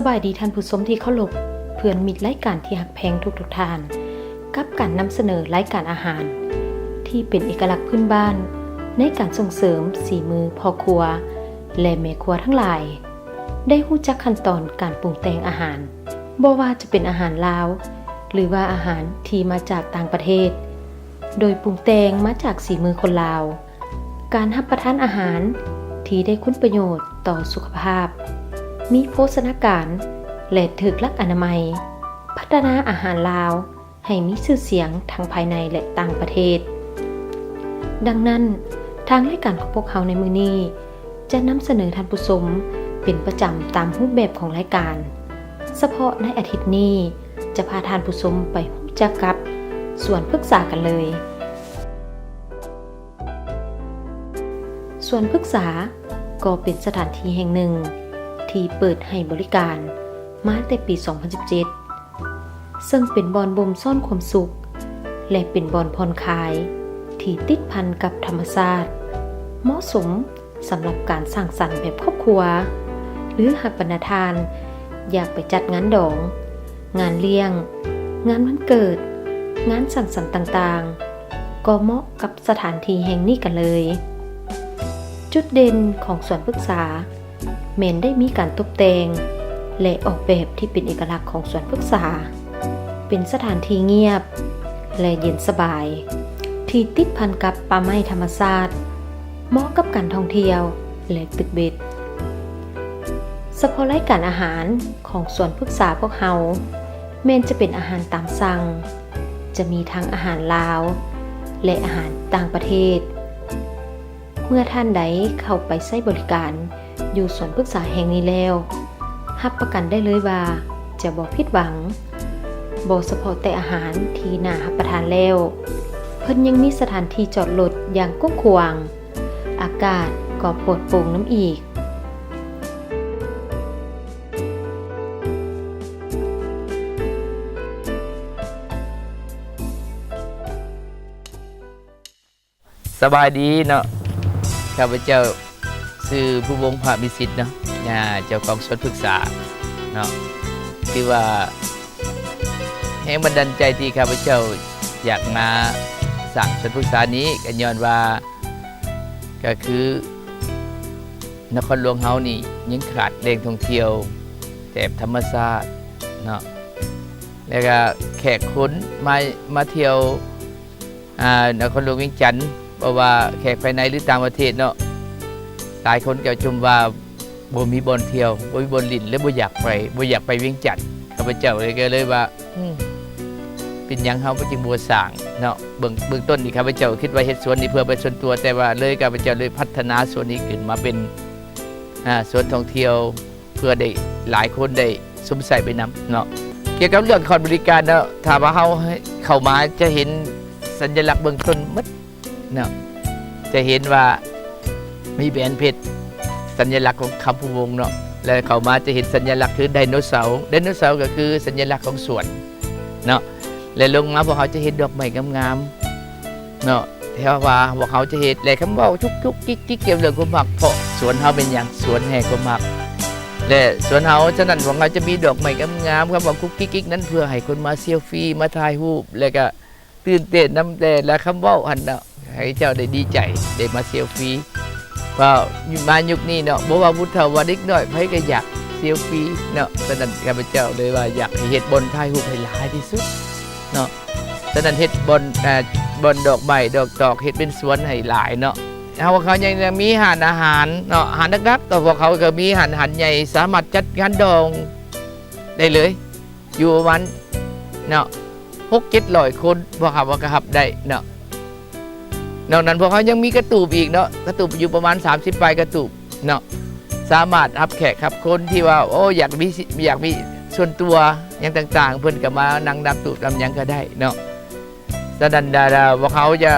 ສະບາຍດີທ່ານຜູ້ຊົມທີ່ເຄົາລົບ, ເພື່ອນມິດລາຍການທີ່ຮັກແພງທຸກໆທ່ານ, ກັບການນຳສະເໜີລາຍການອາຫານທີ່ເປັນເອກະລັກພື້ນບ້ານ ໃນການສົ່ງເສີມສີມືພໍ່ຄົວ ແລະ ແມ່ຄົວທັງຫຼາຍ ໄດ້ຮູ້ຈັກຂັ້ນຕອນການປຸງແຕ່ງອາຫານ, ບໍ່ວ່າຈະເປັນອາຫານລາວ ຫຼືວ່າອາຫານທີ່ມາຈາກຕ່າງປະເທດ ໂດຍປຸງແຕ່ງມາຈາກສີມືຄົນລາວ, ການຮັບປະທານອາຫານທີ່ໄດ້ຄຸນປະໂຫຍດຕໍ່ສຸຂະພາບ, ມີໂພຊະນາການ ແລະ ຖືກຫຼັກອະນາໄມ, ພັດທະນາອາຫານລາວໃຫ້ມີຊື່ສຽງທັງພາຍໃນ ແລະ ຕ່າງປະເທດ. ດັ່ງນັ້ນ, ທາງລາຍການຂອງພວກເຮົາໃນມື້ນີ້ ຈະນຳສະເໜີທ່ານຜູ້ຊົມເປັນປະຈຳຕາມຮູບແບບຂອງລາຍການ. ສະເພາະໃນອາທິດນີ້ ຈະພາທ່ານຜູ້ຊົມໄປຮູ້ຈັກກັບສວນພຶກສາກັນເລີຍ. ສວນພຶກສາກໍເປັນສະຖານທີ່ແຫ່ງໜຶ່ງທີ່ເປີດໃຫ້ບໍລິການມາແຕ່ປີສອງພັນສິບເຈັດ ເຊິ່ງເປັນບ່ອນບົ່ມຊ້ອນຄວາມສຸກ ແລະ ເປັນບ່ອນຜ່ອນຄາຍທີ່ຕິດພັນກັບທຳມະຊາດ, ເໝາະສົມສຳລັບການສັງສັນແບບຄອບຄົວ ຫຼື ຫາກບັນດາທ່ານຢາກໄປຈັດງານດອງ, ງານລ້ຽງ, ງານວັນເກີດ, ງານສັງສັນຕ່າງໆ ກໍເໝາະກັບສະຖານທີ່ແຫ່ງນີ້ກັນເລີຍ. ຈຸດເດັ່ນຂອງສວນພຶກສາ ແມ່ນໄດ້ມີການຕົບແຕ່ງ ແລະ ອອກແບບທີ່ເປັນເອກະລັກຂອງສວນພຶກສາ, ເປັນສະຖານທີ່ງຽບ ແລະ ເຢັນສະບາຍ ທີ່ຕິດພັນກັບປ່າໄມ້ທຳມະຊາດ, ເໝາະກັບການທ່ອງທ່ຽວ ແລະ ຕຶກເບັດ. ສະເພາະລາຍການອາຫານຂອງສວນພຶກສາພວກເຮົາ ແມ່ນຈະເປັນອາຫານຕາມສັ່ງ, ຈະມີທັງອາຫານລາວ ແລະ ອາຫານຕ່າງປະເທດ. ເມື່ອທ່ານໃດເຂົ້າໄປໃຊ້ບໍລິການຢູ່ສວນພຶກສາແຫ່ງນີ້ແລ້ວ, ຮັບປະກັນໄດ້ເລີຍວ່າຈະບໍ່ຜິດຫວັງ. ບໍ່ສະເພາະແຕ່ອາຫານທີ່ໜ້າຮັບປະທານແລ້ວ, ເພິ່ນຍັງມີສະຖານທີ່ຈອດລົດຢ່າງກວ້າງຂວາງ, ອາກາດກໍປອດໂປ່ງນຳອີກ. ສະບາຍດີເນາະ, ຂ້າພະເຈົ້າຊື່ ພູວົງ ພະວິສິດເນາະ, ອາ ເຈົ້າຂອງສວນພຶກສາເນາະ. ຄືວ່າແຮງບັນດານໃຈທີ່ຂ້າພະເຈົ້າຢາກມາສ້າງສວນພຶກສານີ້ ກໍຍ້ອນວ່າ ກໍຄືນະຄອນຫຼວງເຮົານີ້ຍັງຂາດແຫຼ່ງທ່ອງທ່ຽວແບບທຳມະຊາດເນາະ, ແລ້ວກໍແຂກຄົນມາ ມາທ່ຽວ ອ່າ ນະຄອນຫຼວງວຽງຈັນ, ບໍ່ວ່າແຂກພາຍໃນ ຫຼື ຕ່າງປະເທດເນາະ, ຫຼາຍຄົນກໍຊົມວ່າບໍ່ມີບ່ອນທ່ຽວ, ບໍ່ມີບ່ອນຫຼິ້ນ ແລະ ບໍ່ຢາກໄປ, ບໍ່ຢາກໄປວຽງຈັນ. ຂ້າພະເຈົ້າເລີຍ ກໍເລີຍວ່າ ອືມ ເປັນຫຍັງເຮົາກໍຈຶ່ງບໍ່ສ້າງເນາະ? ເບື້ອງ ເບື້ອງຕົ້ນນີ້ ຂ້າພະເຈົ້າຄິດວ່າເຮັດສວນນີ້ເພື່ອໄປສ່ວນຕົວ, ແຕ່ວ່າເລີຍ ຂ້າພະເຈົ້າເລີຍພັດທະນາສວນນີ້ຂຶ້ນມາເປັນ ອ່າ ສວນທ່ອງທ່ຽວ ເພື່ອໄດ້ຫຼາຍຄົນໄດ້ຊົມໃຊ້ໄປນຳເນາະ. ກ່ຽວກັບເລື່ອງຂອງບໍລິການເນາະ, ຖ້າວ່າເຮົາເຂົ້າມາຈະເຫັນສັນຍະລັກເບື້ອງຕົ້ນໝົດເນາະ, ຈະເຫັນວ່າມີແຫວນເພັດ ສັນຍະລັກຂອງຄຳພູວົງເນາະ, ແລະ ເຂົ້າມາຈະເຫັນສັນຍະລັກຄືໄດໂນເສົາ, ໄດໂນເສົາກໍຄືສັນຍະລັກຂອງສວນເນາະ, ແລະ ລົງມາພວກເຮົາຈະເຫັນດອກໄມ້ງາມໆເນາະ. ແຕ່ວ່າພວກເຮົາຈະເຮັດ ແລະ ຄຳເວົ້າຈຸກໆກິກໆ ກ່ຽວເລື່ອງຄວາມຮັກ, ເພາະສວນເຮົາເປັນຫຍັງ? ສວນແຫ່ງຄວາມຮັກ ແລະ ສວນເຮົາ. ສະນັ້ນ ພວກເຮົາຈະມີດອກໄມ້ງາມໆ, ຄຳເວົ້າກຸກກິກກິກນັ້ນ ເພື່ອໃຫ້ຄົນມາເຊວຟີ, ມາຖ່າຍຮູບ ແລະ ກະຕື່ນເຕັ້ນນຳແຕ່ລະຄຳເວົ້າຫັ້ນເນາະ, ໃຫ້ເຈົ້າໄດ້ດີໃຈ ໄດ້ມາເຊວຟີ. ເພາະມາຍຸກນີ້ເນາະ, ບໍ່ວ່າຜູ້ເຖົ້າວ່າເດັກນ້ອຍ ໃຜກໍຢາກເຊວຟີເນາະ. ສະນັ້ນ ຂ້າພະເຈົ້າເລີຍວ່າຢາກໃຫ້ເຮັດບ່ອນຖ່າຍຮູບໃຫ້ຫຼາຍທີ່ສຸດເນາະ. ສະນັ້ນເຮັດບ່ອນ ເອີ ບ່ອນດອກໄມ້ດອກຕອກ ເຮັດເປັນສວນໃຫ້ຫຼາຍເນາະ. ເຮົາ ເຮົາຍັງ ຍັງມີຮ້ານອາຫານເນາະ, ຮ້ານຫຼັກໆ ກໍພວກເຮົາກໍມີຮ້ານ ຮ້ານໃຫຍ່ ສາມາດຈັດງານດອງໄດ້ເລີຍ ຢູ່ປະມານເນາະ ຫົກເຈັດຮ້ອຍຄົນ ພວກເຮົາກໍຮັບໄດ້ເນາະ. ນອກນັ້ນພວກເຮົາຍັງມີກະຕູບອີກເນາະ, ກະຕູບຢູ່ປະມານສາມສິບປາຍກະຕູບເນາະ, ສາມາດຮັບແຂກຮັບຄົນທີ່ວ່າ ໂອ້ ຢາກມີ ຢາກມີສ່ວນຕົວຫຍັງຕ່າງໆ ເພິ່ນກໍມານັ່ງນັບຕູບນຳຫຍັງກໍໄດ້ເນາະ. ສະນັ້ນ ດາ ດາ ພວກເຮົາຈະ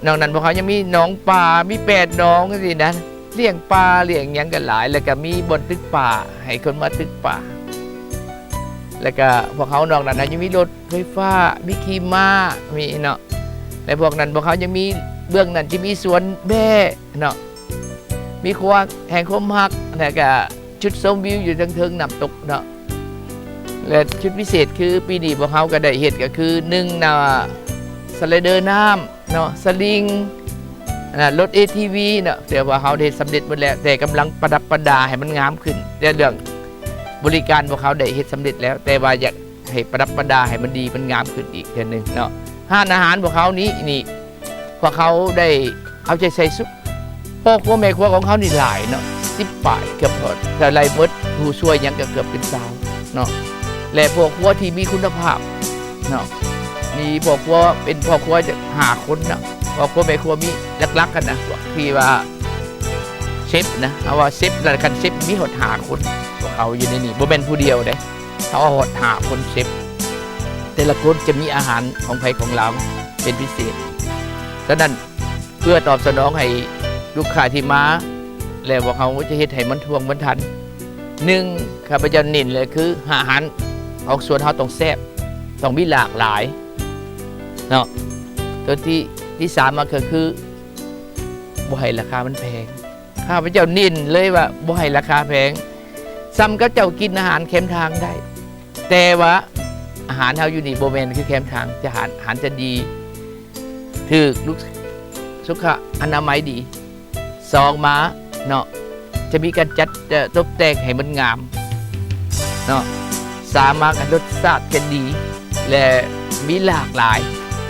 ນອກນັ້ນພວກເຮົາຍັງມີໜອງປາ ມີແປດໜອງຈັ່ງຊີ້ນະ, ລ້ຽງປາລ້ຽງຫຍັງກໍຫຼາຍ, ແລ້ວກໍມີບ່ອນຕຶກປາ ໃຫ້ຄົນມາຕຶກປາ, ແລ້ວກໍພວກເຮົານອກນັ້ນຍັງມີລົດໄຟຟ້າ ມີຂີ່ມ້າ ມີເນາະ. ແລະ ພວກນັ້ນພວກເຮົາຍັງມີ ເບື້ອງນັ້ນຈະມີສວນແບ້ເນາະ, ມີຄົວແຫ່ງຄວາມຮັກ ແລ້ວກະ ຈຸດຊົມວິວຢູ່ເທິງໆນ້ຳຕົກເນາະ ແລະ ຈຸດພິເສດຄືປີນີ້ພວກເຮົາກໍໄດ້ເຮັດ ກໍຄື ໜຶ່ງນະ ສະໄລເດີນ້ຳເນາະ ສະລິງ ນະ ລົດ ເອທີວີ ເນາະ ແຕ່ວ່າເຮົາໄດ້ເຮັດສຳເລັດໝົດແລ້ວ ແຕ່ກຳລັງປະດັບປະດາໃຫ້ມັນງາມຂຶ້ນ ແຕ່ເລື່ອງບໍລິການພວກເຮົາໄດ້ເຮັດສຳເລັດແລ້ວ ແຕ່ວ່າຢາກ ໃຫ້ປະດັບປະດາໃຫ້ມັນດີມັນງາມຂຶ້ນອີກເທື່ອໜຶ່ງເນາະ. ຮ້ານອາຫານພວກເຮົານີ້ ນີ້ ພວກເຮົາໄດ້ເອົາໃຈໃສ່ສຸດ. ພໍ່ຄົວແມ່ຄົວຂອງເຮົານີ້ຫຼາຍເນາະ ສິບປາຍ ເກືອບຮອດ ຖ້າໄລ່ໝົດຜູ້ຊ່ວຍຫຍັງກໍເກືອບເປັນຊາວເນາະ ແລະ ພໍ່ຄົວທີ່ມີຄຸນນະພາບເນາະ ມີພໍ່ຄົວ ເປັນພໍ່ຄົວຈັກຫ້າຄົນເນາະ ພໍ່ຄົວແມ່ຄົວມີຫຼັກໆຫັ້ນນະ ພວກທີ່ວ່າເຊັບນະ ເຮົາວ່າເຊັບ ແລ້ວຄັນເຊັບມີຮອດຫ້າຄົນ ພວກເຮົາຢູ່ໃນນີ້ ບໍ່ແມ່ນຜູ້ດຽວເດ້. ເຮົາເອົາຮອດຫ້າຄົນເຊັບ ແຕ່ລະຄົນຈະມີອາຫານຂອງໃຜຂອງລາວເປັນພິເສດ. ສະນັ້ນ ເພື່ອຕອບສະໜອງໃຫ້ລູກຄ້າທີ່ມາ ແລ້ວພວກເຮົາຈະເຮັດໃຫ້ມັນທ່ວງມັນທັນ. ໜຶ່ງ ຂ້າພະເຈົ້າເນັ້ນເລີຍຄື ອາຫານຂອງສວນເຮົາຕ້ອງແຊບ ຕ້ອງມີຫຼາກຫຼາຍເນາະ. ຕົວທີ່ ທີ່ສາມມາກໍຄື ບໍ່ໃຫ້ລາຄາມັນແພງ. ຂ້າພະເຈົ້າເນັ້ນເລີຍວ່າບໍ່ໃຫ້ລາຄາແພງ ສ່ຳກັບເຈົ້າກິນອາຫານແຄມທາງໄດ້ ແຕ່ວ່າອາຫານເຮົາຢູ່ນີ້ບໍ່ແມ່ນຄືແຄມທາງ ຈະອາຫານ ອາຫານຈະດີ ຖືກ ສຸຂະອະນາໄມດີ. ສອງມາເນາະ ຈະມີການຈັດ ເອີ ຕົບແຕ່ງໃຫ້ມັນງາມເນາະ. ສາມມາກໍລົດຊາດຈະດີ ແລະ ມີຫຼາກຫຼາຍ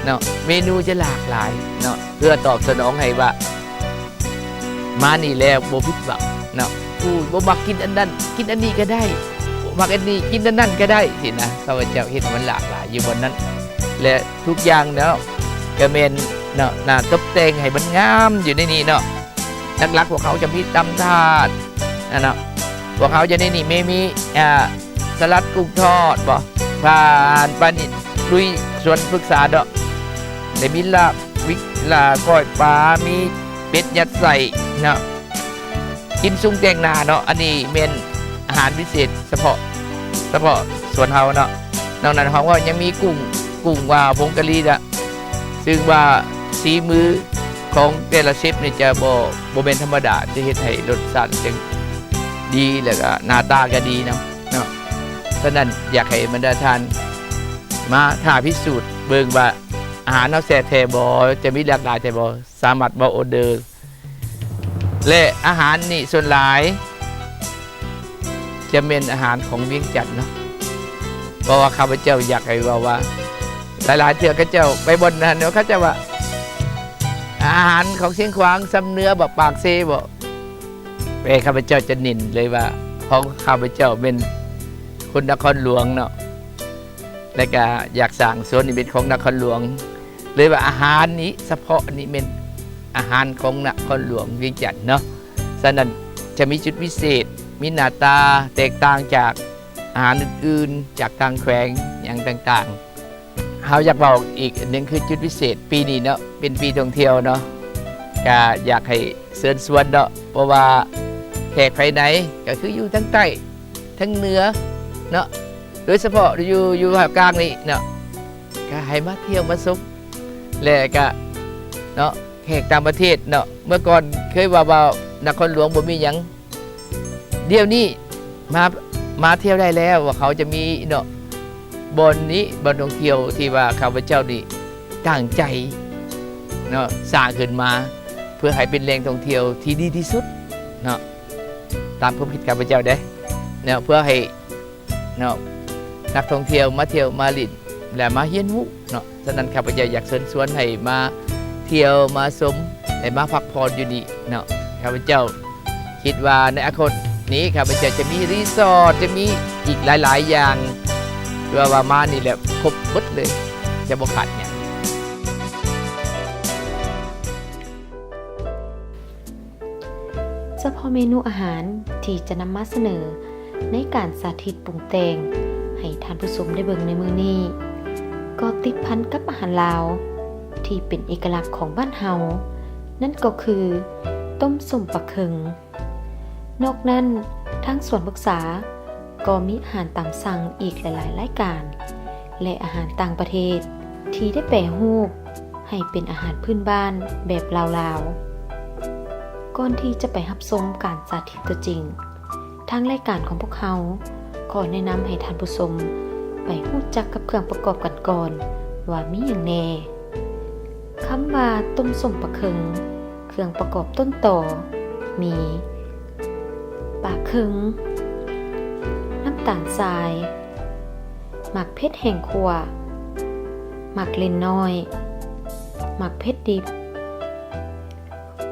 ເນາະ ເມນູຈະຫຼາກຫຼາຍເນາະ ເພື່ອຕອບສະໜອງໃຫ້ວ່າ ມານີ້ແລ້ວບໍ່ຜິດຫວັງເນາະ. ຜູ້ບໍ່ມັກກິນອັນນັ້ນ ກິນອັນນີ້ກໍໄດ້ ບໍ່ມັກອັນນີ້ ກິນອັນນັ້ນກໍໄດ້ ຊີ້ນະ. ຂ້າພະເຈົ້າເຮັດໃຫ້ມັນຫຼາກຫຼາຍຢູ່ບ່ອນນັ້ນ ແລະ ທຸກຢ່າງເນາະ ກໍແມ່ນເນາະ ໜ້າຕົບແຕ່ງໃຫ້ມັນງາມຢູ່ໃນນີ້ເນາະ. ຫຼັກໆ ພວກເຮົາຈະມີຕຳຖາດນະເນາະ ພວກເຮົາຈະໃນນີ້ມີ ມີ ອ່າ ສະຫຼັດກຸ້ງທອດບໍ ຜ່ານປານນີ້ລຸຍສວນພຶກສາເນາະ ໄດ້ມີລາບວິກ ລາບກ້ອຍປາ ມີເປັດຍັດໄສ້ເນາະ ກິນຊຸງແຕ່ງໜ້າເນາະ. ອັນນີ້ແມ່ນອາຫານພິເສດສະເພາະ ສະເພາະສວນເຮົາເນາະ. ນອກນັ້ນເຮົາກໍຍັງມີກຸ້ງ ກຸ້ງວ່າຜົງກະຫຼີນະ ຊຶ່ງວ່າສີມືຂອງແຕ່ລະເຊັບນີ້ຈະບໍ່ ບໍ່ແມ່ນທຳມະດາ ຈະເຮັດໃຫ້ລົດຊາດຈັ່ງດີ ແລ້ວກໍໜ້າຕາກໍດີນຳເນາະ. ສະນັ້ນຢາກໃຫ້ບັນດາທ່ານມາທ້າພິສູດເບິ່ງວ່າອາຫານເຮົາແຊບແທ້ບໍ່ ຈະມີຫຼາກຫຼາຍແທ້ບໍ່ ສາມາດເວົ້າອອເດີ ແລະ ອາຫານນີ້ສ່ວນຫຼາຍຈະແມ່ນອາຫານຂອງວຽງຈັນເນາະ ເພາະວ່າຂ້າພະເຈົ້າຢາກໃຫ້ເວົ້າວ່າ ຫຼາຍໆເທື່ອເຂົາເຈົ້າໄປບ່ອນນັ້ນເນາະ ເຂົາເຈົ້າວ່າ ອາຫານຂອງຊຽງຂວາງ ຊຳເໜືອບໍ ປາກເຊບໍ ແຕ່ຂ້າພະເຈົ້າຈະເນັ້ນເລີຍວ່າ ຂອງຂ້າພະເຈົ້າແມ່ນຄົນນະຄອນຫຼວງເນາະ ແລະກະຢາກສ້າງສວນນີ້ເປັນຂອງນະຄອນຫຼວງ ເລີຍວ່າອາຫານນີ້ສະເພາະນີ້ແມ່ນອາຫານຂອງນະຄອນຫຼວງວຽງຈັນເນາະ. ສະນັ້ນຈະມີຈຸດພິເສດ ມີໜ້າຕາແຕກຕ່າງຈາກອາຫານອື່ນໆ ຈາກຕ່າງແຂວງຫຍັງຕ່າງໆ. ເຮົາຢາກເວົ້າອີກອັນໜຶ່ງຄືຈຸດພິເສດປີນີ້ເນາະ ເປັນປີທ່ອງທ່ຽວເນາະ ກະຢາກໃຫ້ເຊີນຊວນເນາະ ເພາະວ່າແຂກພາຍໃນກໍຄືຢູ່ທາງໃຕ້ ທາງເໜືອເນາະ ໂດຍສະເພາະຢູ່ ຢູ່ພາກກາງນີ້ເນາະ ກໍໃຫ້ມາທ່ຽວມາຊົມ ແລະກະເນາະ ແຂກຕ່າງປະເທດເນາະ ເມື່ອກ່ອນເຄີຍວ່າ ວ່ານະຄອນຫຼວງບໍ່ມີຫຍັງ ດຽວນີ້ມາ ມາທ່ຽວໄດ້ແລ້ວ ວ່າເຂົາຈະມີເນາະ ບ່ອນນີ້ ບ່ອນທ່ອງທ່ຽວທີ່ວ່າຂ້າພະເຈົ້ານີ້ຕັ້ງໃຈເນາະ ສ້າງຂຶ້ນມາ ເພື່ອໃຫ້ເປັນແຫຼ່ງທ່ອງທ່ຽວທີ່ດີທີ່ສຸດເນາະ ຕາມຄວາມຄິດຂ້າພະເຈົ້າເດ້ເນາະ ເພື່ອໃຫ້ ເນາະ ນັກທ່ອງທ່ຽວມາທ່ຽວມາຫຼິ້ນ ແລະ ມາຮຽນຮູ້ເນາະ. ສະນັ້ນ ຂ້າພະເຈົ້າຢາກເຊີນຊວນໃຫ້ມາທ່ຽວມາຊົມ ແລະ ມາພັກຜ່ອນຢູ່ນີ້ເນາະ. ຂ້າພະເຈົ້າຄິດວ່າໃນອະນາຄົດນີ້ ຂ້າພະເຈົ້າຈະມີຣີສອດ ຈະມີອີກຫຼາຍໆຢ່າງ ເພື່ອວ່າມານີ້ແຫຼະຄົບໝົດເລີຍ ຈະບໍ່ຂາດຫຍັງ. ສະເພາະເມນູອາຫານທີ່ຈະນຳມາສະເໜີໃນການສາທິດປຸງແຕ່ງໃຫ້ທ່ານຜູ້ຊົມໄດ້ເບິ່ງໃນມື້ນີ້ ກໍຕິດພັນກັບອາຫານລາວທີ່ເປັນເອກະລັກຂອງບ້ານເຮົາ, ນັ້ນກໍຄື ຕົ້ມສົ້ມປາເຄິງ. ນອກນັ້ນ, ທາງສວນພຶກສາກໍມີອາຫານຕາມສັ່ງອີກຫຼາຍໆລາຍການ ແລະ ອາຫານຕ່າງປະເທດທີ່ໄດ້ແປຮູບ ໃຫ້ເປັນອາຫານພື້ນບ້ານແບບລາວໆ. ກ່ອນທີ່ຈະໄປຮັບຊົມການສາທິດຕົວຈິງ, ທາງລາຍການຂອງພວກເຮົາຂໍແນະນຳໃຫ້ທ່ານຜູ້ຊົມໄປຮູ້ຈັກກັບເຄື່ອງປະກອບກັນກ່ອນວ່າມີຫຍັງແດ່. ຄຳວ່າຕົ້ມສົ້ມປາເຄິງ, ເຄື່ອງປະກອບຕົ້ນຕໍມີ ປາເຄິງ, ນ້ຳຕານຊາຍ, ໝາກເຜັດແຫ້ງຂົ້ວ, ໝາກເລັ່ນນ້ອຍ, ໝາກເຜັດດິບ,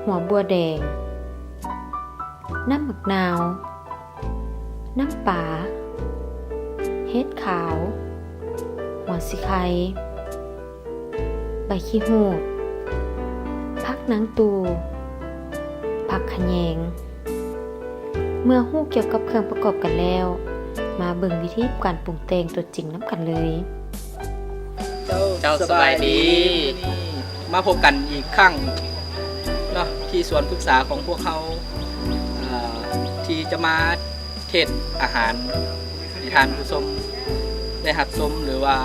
ຫົວບົວແດງ, ນ້ຳໝາກນາວ, ນ້ຳປາ, ເຫັດຂາວ, ຫົວສີໄຄ, ໃບຂີ້ຫູດ, ຜັກນາງຕູ່, ຜັກຂະແຍງ. ເມື່ອຮູ້ກ່ຽວກັບເຄື່ອງປະກອບກັນແລ້ວ, ມາເບິ່ງວິທີການປຸງແຕ່ງຕົວຈິງນຳກັນເລີຍ. ເຈົ້າ ເຈົ້າ ສະບາຍດີ ສະບາຍດີ ມາພົບກັນອີກຄັ້ງເນາະ ທີ່ສວນປຶກສາຂອງພວກເຮົາ ເອີ ທີ່ຈະມາເທດອາຫານໃຫ້ທ່ານຜູ້ຊົມໄດ້ຮັບຊົມ ຫຼືວ່າ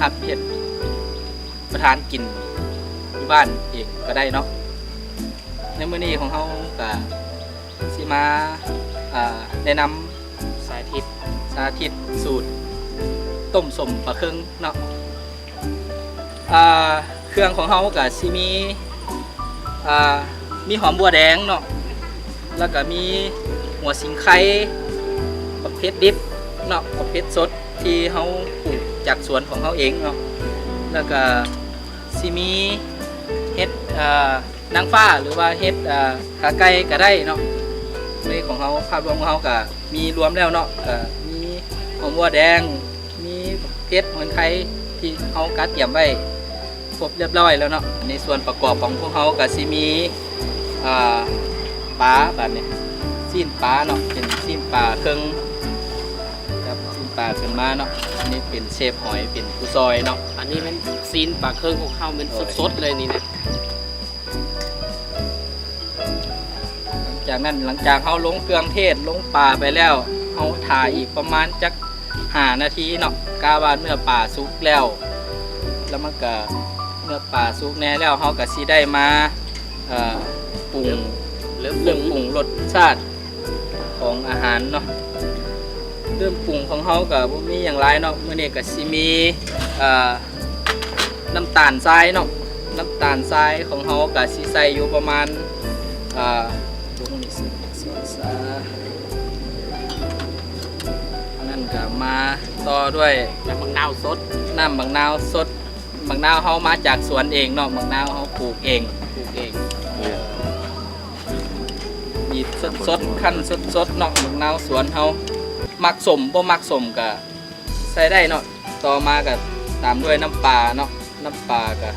ຮັບເຮັດປະທານກິນຢູ່ບ້ານເອງກໍໄດ້ເນາະ. ໃນມື້ນີ້ຂອງເຮົາກະຊິມາ ເອີ ແນະນຳ ສາທິດ ສາທິດສູດຕົ້ມສົ້ມປາເຄິງເນາະ. ເອີ ເຄື່ອງຂອງເຮົາກະຊິມີ ເອີ ມີຫອມບົວແດງເນາະ ແລ້ວກະມີຫົວສີໄຄ, ບັກເຜັດດິບເນາະ, ບັກເຜັດສົດທີ່ເຮົາປູກຈາກສວນຂອງເຮົາເອງເນາະ, ແລ້ວກະຊິມີເຫັດ ເອີ ນາງຟ້າ ຫຼືວ່າເຫັດ ເອີ ຂາໄກ່ກໍໄດ້ເນາະ. ໃນຂອງເຮົາ ພາບລວມຂອງເຮົາກະມີລວມແລ້ວເນາະ ກະມີຫອມບົວແດງ, ມີເຜັດ ຫົວສີໄຄທີ່ເຮົາກະຕຽມໄວ້ຄົບຮຽບຮ້ອຍແລ້ວເນາະ. ໃນສ່ວນປະກອບຂອງພວກເຮົາກະຊິມີ ເອີ ປາ ບາດນີ້ ຊີ້ນປາເນາະ ເປັນຊີ້ນປາເຄິ່ງ ຈັບຊີ້ນປາຂຶ້ນມາເນາະ. ອັນນີ້ເປັນເຊຟຫອຍ ເປັນຜູ້ຊ່ອຍເນາະ. ອັນນີ້ແມ່ນຊີ້ນປາເຄິ່ງຂອງເຮົາ ແມ່ນ ໂດຍ ສົດໆເລີຍນີ້ນະ. ຫຼັງຈາກນັ້ນ ຫຼັງຈາກເຮົາລົງເຄື່ອງເທດ ລົງປາໄປແລ້ວ ເຮົາຖ້າອີກປະມານຈັກຫ້ານາທີເນາະ, ກະວ່າເນື້ອປາສຸກແລ້ວ ແລ້ວມັນກະ ເນື້ອປາສຸກແດ່ແລ້ວ ເຮົາກະຊິໄດ້ມາ ເອີ ປຸງ ເລີ່ມ ເລີ່ມປຸງ ເລີ່ມປຸງລົດຊາດ ຂອງອາຫານເນາະ. ເຄື່ອງປຸງຂອງເຮົາກະບໍ່ມີຫຍັງຫຼາຍເນາະ, ມື້ນີ້ກະຊິມີ ເອີ ນ້ຳຕານຊາຍເນາະ. ນ້ຳຕານຊາຍຂອງເຮົາກະຊິໃສ່ຢູ່ປະມານ ເອີ ອັນນັ້ນກະມາຕໍ່ດ້ວຍນ້ຳບັກນາວສົດ ນ້ຳບັກນາວສົດ. ບັກນາວເຮົາມາຈາກສວນເອງເນາະ, ບັກນາວເຮົາປູກເອງ ປູກເອງ ບີບສົດໆ ຄັ້ນສົດໆເນາະ, ບັກນາວສວນເຮົາ. ມັກສົ້ມ ບໍ່ມັກສົ້ມກະໃສ່ໄດ້ເນາະ. ຕໍ່ມາກະຕາມດ້ວຍນ້ຳປາເນາະ, ນ້ຳປາກະ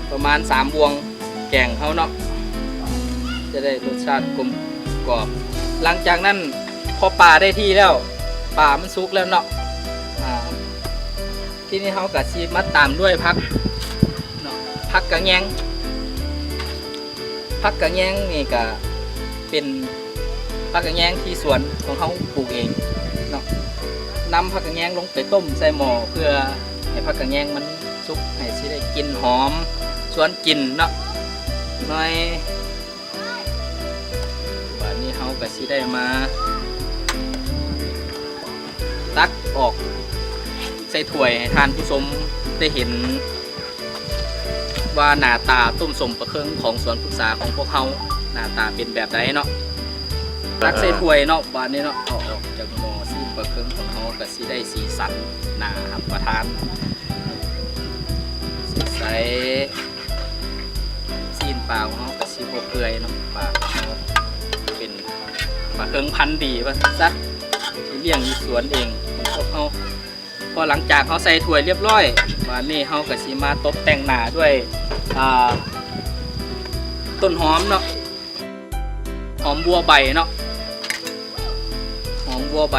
ປະມານສາມບ່ວງແກງເຮົາເນາະ, ຈະໄດ້ລົດຊາດກົມກອມ. ຫຼັງຈາກນັ້ນ ພໍປາໄດ້ທີ່ແລ້ວ ປາມັນສຸກແລ້ວເນາະ ອາ ທີນີ້ເຮົາກະຊິມາຕາມດ້ວຍຜັກເນາະ, ຜັກກະແຍງ. ຜັກກະແຍງນີ້ກະເປັນຜັກກະແຍງທີ່ສວນຂອງເຮົາປູກເອງເນາະ. ນຳຜັກກະແຍງລົງໄປຕົ້ມໃສ່ໝໍ້ ເພື່ອໃຫ້ຜັກກະແຍງມັນສຸກ ໃຫ້ຊິໄດ້ກິ່ນຫອມຊວນກິນເນາະ ໜ້ອຍ. ບາດນີ້ເຮົາກະຊິໄດ້ມາຕັກອອກໃສ່ຖ້ວຍໃຫ້ທ່ານຜູ້ຊົມໄດ້ເຫັນວ່າໜ້າຕາຕົ້ມສົ້ມປາເຄິງຂອງສວນພຶກສາຂອງພວກເຮົາ ໜ້າຕາເປັນແບບໃດເນາະ. ຕັກໃສ່ຖ້ວຍເນາະ ບາດນີ້ເນາະ ເອົາອອກຈາກໝໍ້ ຊີ້ນປາເຄິງຂອງເຮົາກະຊິໄດ້ສີສັນໜ້າຮັບປະທານ. ໃສ່ ຊີ້ນປາຂອງເຮົາກະຊິບໍ່ເປື່ອຍເນາະ, ປາຂອງເຮົາເປັນປາເຄິງພັນດີວ່າຊັ້ນຊະ ທີ່ລ້ຽງຢູ່ສວນເອງຂອງພວກເຮົາ. ພໍຫຼັງຈາກເຮົາໃສ່ຖ້ວຍລຽບຮ້ອຍ ບາດນີ້ເຮົາກະຊິມາຕົບແຕ່ງໜ້າດ້ວຍ ອ່າ ຕົ້ນຫອມເນາະ, ຫອມບົວໃບເນາະ, ຫອມບົວໃບ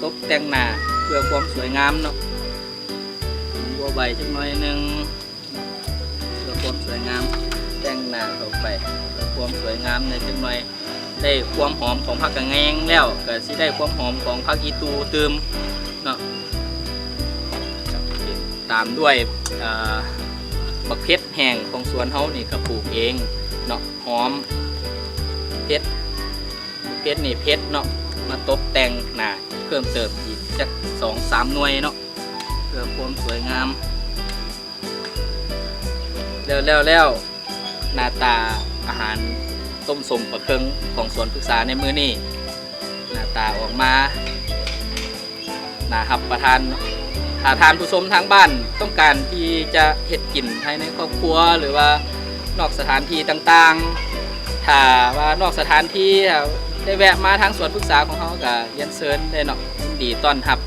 ຕົບແຕ່ງໜ້າເພື່ອຄວາມສວຍງາມເນາະ, ຫອມບົວໃບຈັກໜ້ອຍໜຶ່ງ. ເພື່ອຄວາມສວຍງາມ ແຕ່ງໜ້າເຂົ້າໄປເພື່ອຄວາມສວຍງາມແດ່ຈັກໜ້ອຍ. ໄດ້ຄວາມຫອມຂອງຜັກກະແຍງແລ້ວ ກະຊິໄດ້ຄວາມຫອມຂອງຜັກອີ່ຕູ່ຕື່ມເນາະ, ຕາມດ້ວຍ ເອີ ບັກເຜັດແຫ້ງຂອງສວນເຮົານີ້ກະປູກເອງເນາະ, ຫອມເຜັດ ເຜັດນີ້ເຜັດເນາະ ມາຕົກແຕ່ງໜ້າເພີ່ມເຕີມອີກຈັກສອງສາມໜ່ວຍເນາະ ເພື່ອຄວາມສວຍງາມ. ແລ້ວ ແລ້ວ ແລ້ວ ໜ້າຕາອາຫານຕົ້ມສົ້ມປາເຄິງຂອງສວນພຶກສາໃນມື້ນີ້ ໜ້າຕາອອກມາໜ້າຮັບປະທານເນາະ. ຖ້າທ່ານຜູ້ຊົມທາງບ້ານຕ້ອງການທີ່ຈະເຮັດກິນພາຍໃນຄອບຄົວ ຫຼືວ່ານອກສະຖານທີ່ຕ່າງໆ ຖ້າວ່ານອກສະຖານທີ່ ໄດ້ແວະມາທາງສວນພຶກສາຂອງເຮົາ ກໍຮຽນເຊີນໄດ້ເນາະ ຍິນດີຕ້ອນຮັບ.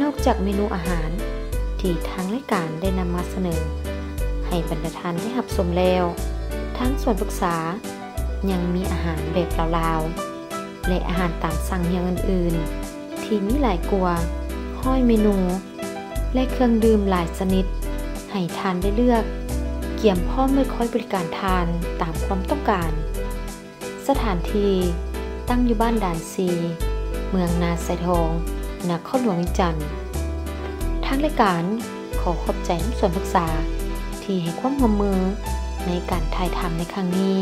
ນອກຈາກເມນູອາຫານທີ່ທາງລາຍການໄດ້ນຳມາສະເໜີໃຫ້ບັນດາທ່ານໄດ້ຮັບຊົມແລ້ວ, ທາງສວນພຶກສາຍັງມີອາຫານແບບລາວໆ ແລະ ອາຫານຕາມສັ່ງຢ່າງອື່ນໆ ທີ່ມີຫຼາຍກວ່າຮ້ອຍເມນູ ແລະ ເຄື່ອງດື່ມຫຼາຍຊະນິດໃຫ້ທ່ານໄດ້ເລືອກ, ກຽມພ້ອມໄວ້ຄອຍບໍລິການທ່ານຕາມຄວາມຕ້ອງການ. ສະຖານທີ່ຕັ້ງຢູ່ບ້ານດານສີ່ ເມືອງນາຊາຍທອງ ນະຄອນຫຼວງວຽງຈັນ. ທາງລາຍການຂໍຂອບໃຈນຳສວນພຶກສາທີ່ໃຫ້ຄວາມຮ່ວມມືໃນການຖ່າຍທຳໃນຄັ້ງນີ້.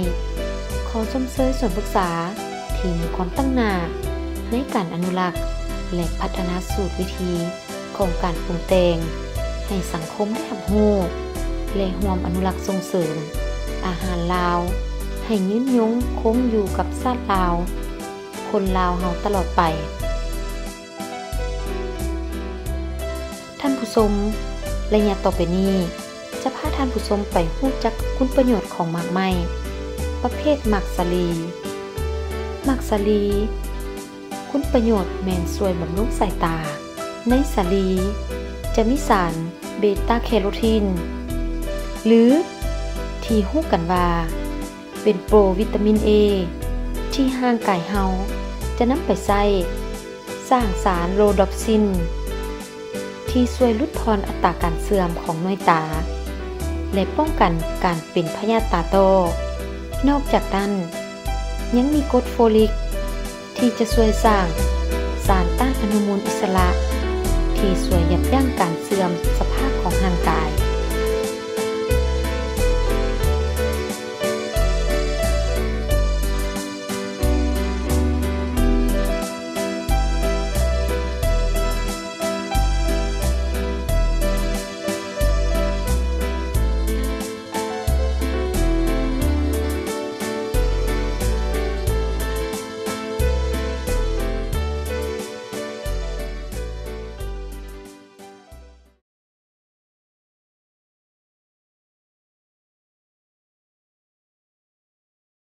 ຂໍຊົມເຊີຍສວນພຶກສາທີ່ມີຄວາມຕັ້ງໜ້າໃນການອະນຸລັກ ແລະ ພັດທະນາສູດວິທີ ຂອງການປຸງແຕ່ງໃຫ້ສັງຄົມໄດ້ຮັບຮູ້ ແລະ ຮ່ວມອະນຸລັກສົ່ງເສີມອາຫານລາວໃຫ້ຍືນຍົງຄົງຢູ່ກັບຊາດລາວ, ຄົນລາວເຮົາຕະຫຼອດໄປ. ທ່ານຜູ້ຊົມ, ໄລຍະຕໍ່ໄປນີ້ຈະພາທ່ານຜູ້ຊົມໄປຮູ້ຈັກຄຸນປະໂຫຍດຂອງໝາກໄມ້ປະເພດໝາກສາລີ. ໝາກສາລີ ຄຸນປະໂຫຍດແມ່ນຊ່ວຍບຳລຸງສາຍຕາ. ໃນສາລີຈະມີສານເບຕາແຄໂຣທີນ ຫຼື ທີ່ຮູ້ກັນວ່າເປັນໂປຣວິຕາມິນເອ ທີ່ຮ່າງກາຍເຮົາຈະນຳໄປໃຊ້ສ້າງສານໂຣດອບຊິນ ທີ່ຊ່ວຍຫຼຸດຜ່ອນອັດຕາການເສື່ອມຂອງໜ່ວຍຕາ ແລະ ປ້ອງກັນການເປັນພະຍາດຕາຕ້ອ. ນອກຈາກນັ້ນ ຍັງມີກົດໂຟລິກ ທີ່ຈະຊ່ວຍສ້າງສານຕ້ານອະນຸມູນອິດສະຫຼະ ທີ່ຊ່ວຍຢັບຢັ້ງການ